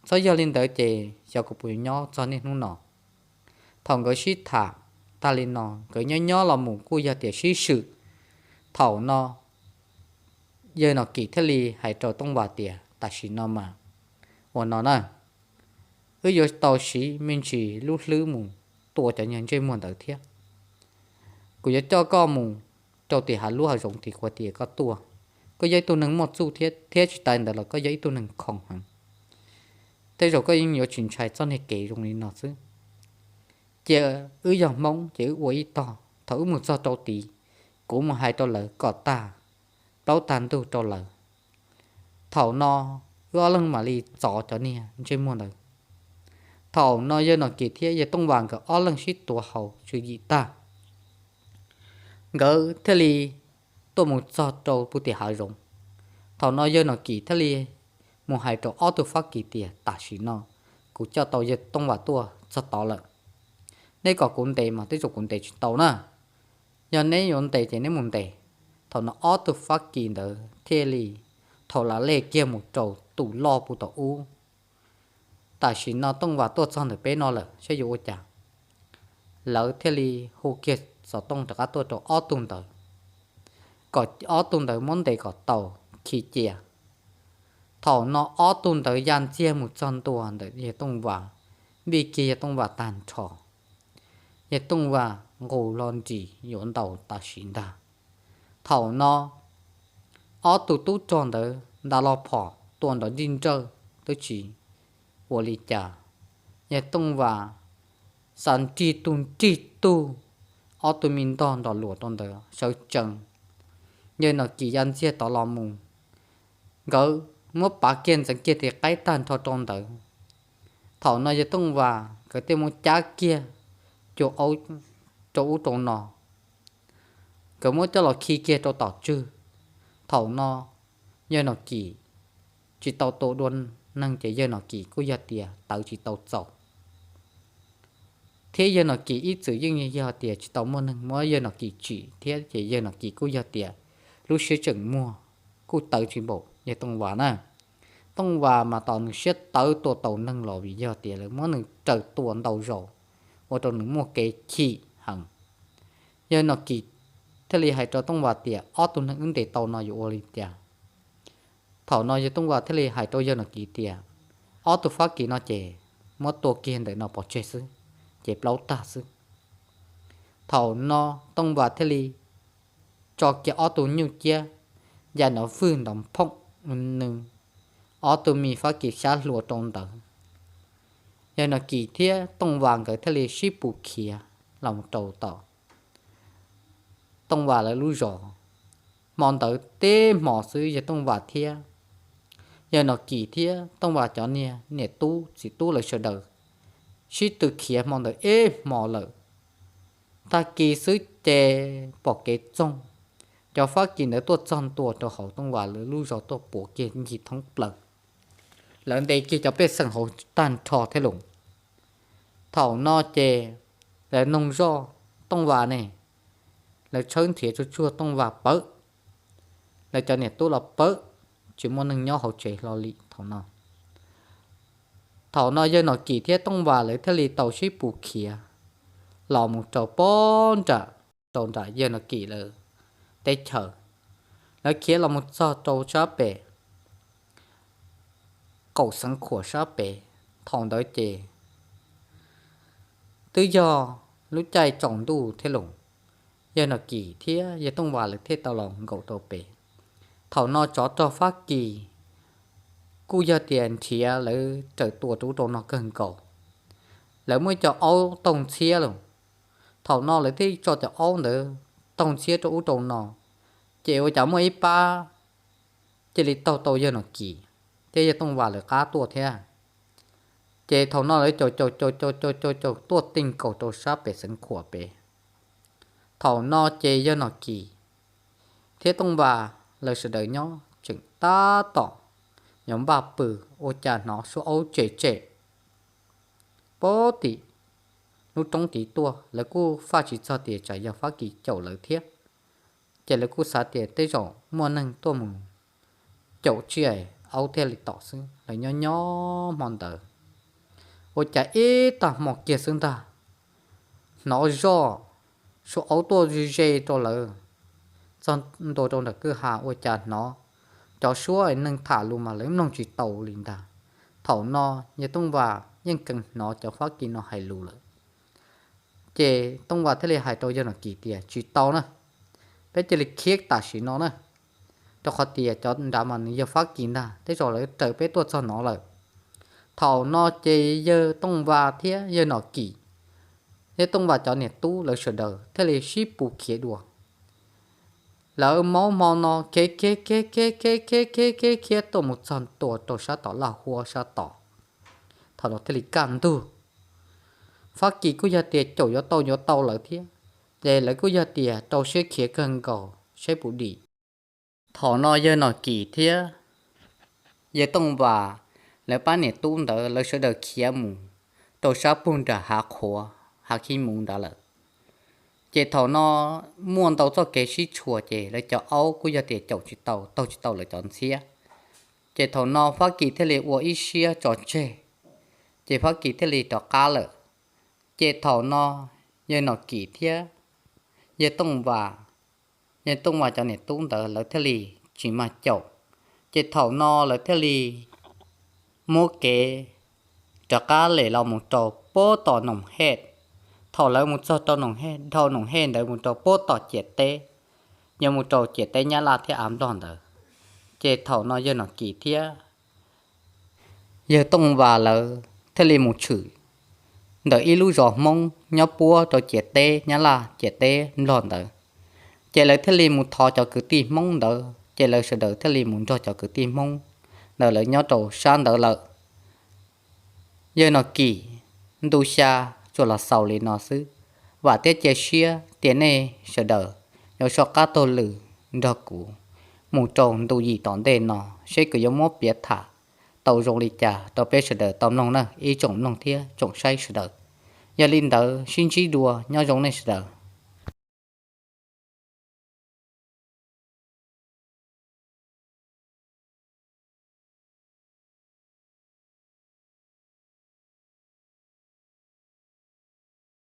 Txhob yog li ntawd ces xyov kuv puas yuav nyob txog niaj hnub no. Thaum nkawd sib tham tag li no, nkawd nyob nyob los mus kuj yog tias sib swm. Thaum no yawg Nom Kim thiaj li hais rau Tooj Vas tias, Tam sim no mas ua no na, wb yuav tau siv me ntsis lub hlwb mus tua cov niag ntsej muag ntawd thiab. Kuv yuav coj koj mus rau tim hav lub hav zoov tim kuv tias koj tuaj. Koj yog ib tug neeg muaj txuj thiab, thiab tsis tas ntawd los koj yog ib tug neeg khoom heev. Tej zaum koj yeej yuav tsis ntshai txoj niag kev zoo li no xwb. Cia wb yog Hmoob ces wb ua ib tog, thaum wb mus txog rau tid, kuv mus hais rau lawv kom tag, plaub tag ntug rau lawv. Thaum no wb ob leeg mam li txov cov niag ntsej muag ntawd. Thaum no yawg Nom Kim thiab yawg Tooj Vas nkawd ob leeg sib tuav hauv tswv yim tag, nkawd thiaj li tuaj mus txog rau puag tim hav zoov. Thaum no yawg Nom Kim thiaj li mus hais rau ob tug Fab Kis tias, Tam sim no kuv coj tau yawg Tooj Vas tuaj txog tod lawm. Nej kom kuv ntes mas tej zaum kuv ntes tsis tau na. Yog neb yuav ntes ces neb mus ntes. Thaum no ob tug Fab Kis ntawd thiaj li thau las lej kiag mus rau tus loj puag tom ub. Tam sim no Tooj Vas tuaj txog ntawm peb no lawm, saib yuav ua cas. Lawv thiaj li hu kiag xov tooj rov qab tuaj rau ob tug ntawd, kom ob tug ntawd muab ntes kom tau, khi cia. Thaum no ob tug ntawd ya ntxiag mus txog ntua ntawm yawg Tooj Vas, npij kiag yawg Tooj Vas tag nrho. Yawg Tooj Vas nqus hlo nris yuav ntaus tam sim ntag. Thaum no ob tug tub rog ntawd nta lo phom tua nrov nrij nrawj twb tsis ua li cas. Yawg Tooj Vas xa nrig tug nrig tug, ob tug me ntog nrog luam rau ntawd sawv tsees. Yawg Nom Kim ya ntxiag tod los mus, nkawd muab pav kiag ntxeev kiag tes qaib tag nrho rau ntawd. Thaum no yawg Tooj Vas nkawd thiaj muab cab kiag cua aub rau ub rau no, nkawd muab coj los khi kiag rau tom tswg. Thaum no yawg Nom Kim tsis tau tua dua neeg ces yawg Nom Kim kuj yog tias tawv tsis tau txaus, thiab yawg Nom Kim ib txwm yeej yog tias tsis tau muaj neeg muab yawg Nom Kim tsim thiab ces yawg Nom Kim kuj yog tias lub siab tseem muag, kuj tawv tsis npaum yawg Tooj Vas na. Tooj Vas mas tos nws siab tawv tua tau neeg los vim yog tias lawv muab nws raws tua ntau zaus, ua rau nws muaj kev chim heev. Yawg Nom Kim thiaj li hais rau Tooj Vas tias, Ob tug neeg wb ntes tau no yuav ua li cas? Thaum no yawg Tooj Vas thiaj li hais rau yawg Nom Kim tias, Ob tug Fab Kis no ces muab tua kiag ntawm no pov tseg xwb, ces plaub tag xwb. Thaum no Tooj Vas thiaj li tso kiag ob tug nyuj ciab, ya nrov vwg nrov phooj nws, ob tug me Fab Kis xyab hlua rau ntawd. Yawg Nom Kim thiab Tooj Vas nkawd thiaj li sib pus khiav los rau tom Tooj Vas lawv lub zos. Hmo ntawd teb hmo xwb yawg Tooj Vas thiab yawg Nom Kim thiab Tooj Vas cov niag niam tub txiv tub lawv sawv daws sib tw khiav hmo ntawd ib hmo lawm. Tag kis xwb ces pom kev txoog, cov Fab Kis ntawd tuaj txog ntua rau hauv Tooj Vas lawv lub zos tuaj puav kiag ncig thoob plaws. Lawv ntes kiag cov pej xeem hauv tag nrho thiab los. Thaum no ces lawv noog zoj Tooj Vas ne, lawv tshawb nrhiav tsuag tsuag Tooj Vas pawv, lawv cov niam tub los pawv, tsis muaj neeg nyob hauv tsev hlo li thaum no. Thaum no yawg Nom Kim thiab Tooj Vas lawv thiaj li tau sib pus khiav los mus rau pob nram, rau nram yawg Nom Kim lawv teb chaws. Lawv khiav los mus txog rau sab pem qaum Xeev Khuam sab pem. Thaum ntawd ces twb yog lub caij tsaus ntuj thiab los, yawg Nom Kim thiab yawg Tooj Vas lawv thiaj tau los nkaum rau pem. Thaum no tsov rog Fab Kis kuj yog tias nrhiav lawv raws tua rau ub rau no kawg nkaus. Lawv muaj ib co aub toog ntxhiab los, thaum no lawv thiaj tso cov aub ntawd toog ntxhiab rau ub rau no, Ces ua cas muaj ib pab cia li taug tau yawg Nom Kim thiab yawg Tooj Vas lawv qab tuaj thiab. Ces thaum no lawv caum caum caum caum caum caum caum tuaj ti nkaus rau sab pem Xeev Khuam pem. Thaum no ces yawg Nom Kim thiab Tooj Vas lawv sawv daws nyob tseem tab tom yuav npaj pw, ua cas hnov suab aub tsem tsem puag tim lub roob tid tuaj. Lawv kuj faj tsis txog tias tsam yog Fab Kis caum lawv thiab, ces lawv kuj xav tias tej zaum muaj neeg tuaj mus caum tsiaj aub thiaj li tom xwb. Lawv nyob nyob hmo ntawd, ua cas ib tag hmo kiag xwb ntag, hnov zoj suab aub tuaj ze ze rau lawv, txog ntua rau nram kwj ha ua cas hnov cov suab neeg tham lus mas lawv mloog tsis tau li ntag. Thaum no yawg Tooj Vas yeej kheev hnov cov Fab Kis no hais lus lawm. Ces Tooj Vas thiaj li hais rau yawg Nom Kim tias, tsis tau na, peb cia li khiav tam sim no na, rau qhov tias cov nrad mas nws yog Fab Kis ntag, tej zaum lawv raws peb tuaj txog no lawm. Thaum no ces yawg Tooj Vas thiab yawg Nom Kim, yawg Tooj Vas cov niam tub lawv sawv daws thiaj li sib pus khiav dua. Lawv maub hmo no khiav khiav khiav khiav khiav khiav khiav khiav tuaj mus txog ntua rau sab tom Laj Huab sab tod. Thaum no thiaj li kaj ntug. Fab Kis kuj yog tias caum yuav tau yuav tau lawv thiab, ces lawv kuj yog tias rau siab khiav kawg nkaus saib puas dim. Thaum no yawg Nom Kim thiab yawg Tooj Vas lawv pab niam tub ntawd lawv sawv daws khiav mus rau sab puag nram hav qhuav, hav khib muv ntawd lawm. Ces thaum no muaj ntau txoj kev sib tshuam ces lawv cov aub kuj yog tias caum tsis tau taug tsis tau lawv cov ntxhiab. Ces thaum no Fab Kis thiaj li ua ib siab tso tseg, ces Fab Kis thiaj li rov qab lawm. Ces thaum no yawg Nom Kim thiab yawg Tooj Vas, yawg Tooj Vas cov niam tub ntawd lawv thiaj li tsis mag caum. Ces thaum no lawv thiaj li muab kev rov qab lem los mus rau puag tom Noom Hej. Thaum lawv mus txog rau Noom Hej, dhau Noom Hej ntawd mus rau puag tom ciam teb, yuav mus rau ciam teb Nyab Laj thiab av Nplog ntawd. Ces thaum no yawg Nom Kim thiab yawg Tooj Vas lawv thiaj li mus tshwm ntawm ib lub zos Hmoob nyob puag rau ciam teb Nyab Laj ciam teb Nplog ntawd. Ces lawv thiaj li mus thov cov kwv tij Hmoob ntawd, ces lawv sawv daws thiaj li mus nrog cov kwv tij Hmoob ntawd lawv nyob rau sab ntawd lawm. Yawg Nom Kim, ntu xya tsuas los xaus li no xwb. Vam thiab cia siab tias nej sawv daws yuav soj qab taug lw nrog kuv mus rau ntu yim tom ntej no seb kuv yuav muab piav tham tau zoo li cas rau peb sawv daws tau mloog na ib tsoom mloog thiab tsoom saib sawv daws. Yog li ntawd sib ntsib dua, nyob zoo nej sawv daws.